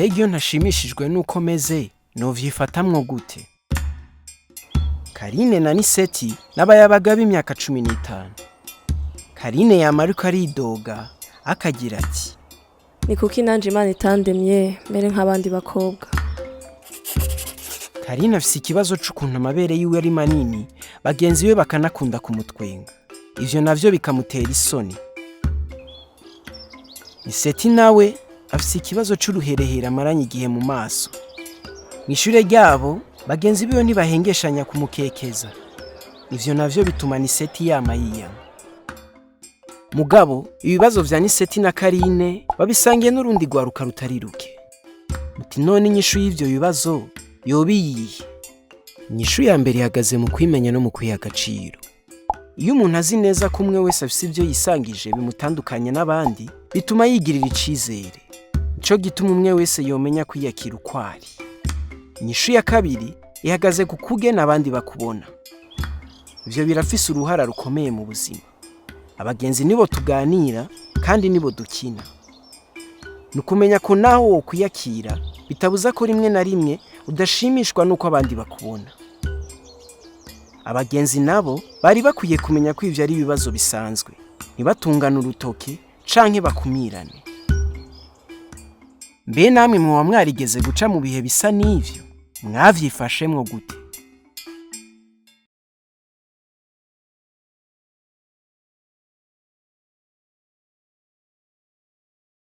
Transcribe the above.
Mbega iyo ntashimishijwe n'uko meze, novyifatamwo gute? Karine na Niseti n'abayabaga b'imyaka 15. Karine yama ariko aridoga, akagira ati: Ni kuki nanje Imana itandemye mere nk'abandi bakobwa? Karine afise ikibazo c'ukuntu amabere yiwe ari manini, bagenzi be bakanakunda kumutwenga. Ivyo navyo bikamutera isoni. Niseti nawe afise ikibazo c'uruherehere amaranye igihe mu maso. Mw'ishure ryabo, bagenzi biwe ntibahengeshanya kumukekeza. Ivyo navyo bituma Niseti yama yiyama. Mugabo, ibibazo vya Niseti na Karine babisangiye n'urundi rwaruka rutari ruke. Muti none inyishu y'ivyo bibazo yoba iyihe? Inyishu ya mbere ihagaze mu kwimenya no mu kwiha agaciro. Iyo umuntu azi neza ko umwe wese afise ivyo yisangije bimutandukanya n'abandi, bituma yigirira icizere. Nico gituma umwe wese yomenya kwiyakira uko ari. Inyishu ya kabiri ihagaze ku kugena abandi bakubona. Ivyo birafise uruhara rukomeye mu buzima. Abagenzi nibo tuganira kandi nibo dukina. Ni ukumenya ko naho wokwiyakira bitabuza ko rimwe na rimwe udashimishwa n'uko abandi bakubona. Abagenzi nabo bari bakwiye kumenya ko ivyo ari ibibazo bisanzwe, ntibatungane urutoke canke bakumirane. Mbe namwe mwoba mwarigeze guca mu bihe bisa n'ivyo? Mwavyifashemwo gute?